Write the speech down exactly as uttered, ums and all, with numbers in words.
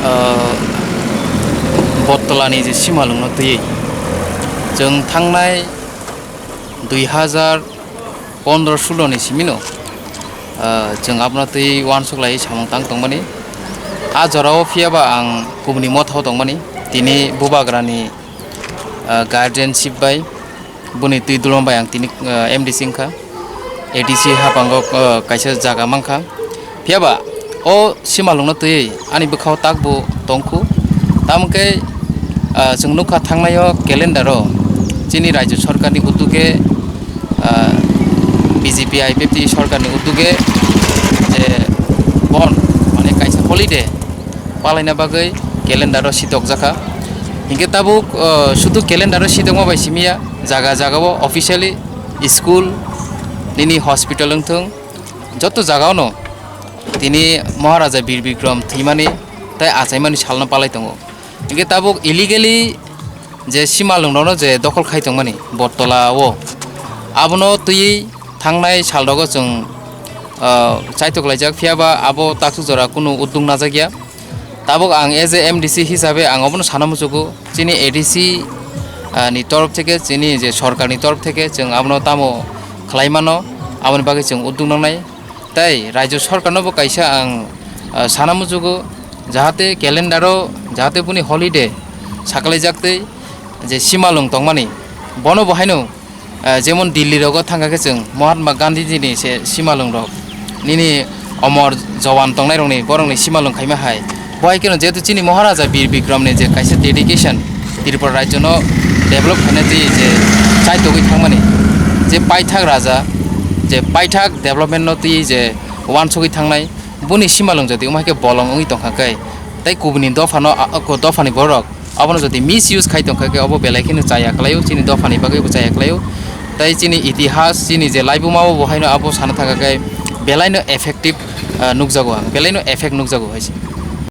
Ah, Bottola ni je simalung no twi chwng thangnai dui hazar pondro sulo ni simi no, ah, chwng abono twi uansuk lai samung tang tongmani. A jora o phiya ba ang kubuni motha o tongmani, tini bubagra ni, ah, guardianship bai boni twi dulom bai ang tini, ah, M D C wngkha, A D C hapango, ah, kaisa jaga mankha. Phiya ba o simalung no twi ani bwkha o takbo tongkhu. Tamo khe, ah, chwng nukha thangnai o calendar o chini rajyo sarkar ni uduge, ah, B J P I P F T sarkar ni uduge je bon mane kaisa holiday palaina bagwi calendar o sitok jakha. Hinkhe tabuk, ah, sudu calendar o sitokma bai simiya, jaga jaga o officially school, nini hospital wngthung, joto jaga o no tini Maharaja Bir Bikram thwimani tei achaimani salno palai tongo. Hinkhe tabuk illegally je simalung rokno je dokhol khai tongmani Bottola o, abono twiwi thangnai sal rogo chwng, ah, chaitok laijak, phiya ba abo taksuk jora kunu udduk najak ya. Tabuk ang as a M D C hisabe ang obono sana muchugo, chini A D C, ah, ni torof theke, chini je sorkar ni torof theke chwng abono tamo khlai mano, aboni bagwi chwng udduk nangnai. Tei rajyo sorkar no bo kaisa ang, ah, sana muchugo, jahate calendar o jahate boni holiday saklaijak tei je simalung tongmani bono bo haino, ah, jemon Delhi rogo thangkha khe chwng Mahatma Gandhi ji ni se simalung rok, nini omor jowan tongnai rokni borokni simalung khaima hai. Bo hai kheno jehetu chini Maharaja Bir Bikram ni je kaisa dedication Tripura rajyo no develop khaina twi je chaitogwi thangmani, je paithak raja, je paithak development no twi je uansugwi thangnai, boni simalung jodi wngma khe bolong wngwi tongkha khe, tei kubuni dophano, a, ko dophani borok abono jodi misuse khai tongkha khe, obo belai kheno chaya khlaio, chini dophani bagwi bo chaya khlaio. Tei chini itihas, chini je laibuma o bo haino abo sana thangkha khe belaino effective, ah, nukjago ang, belaino effect nukjago hai se.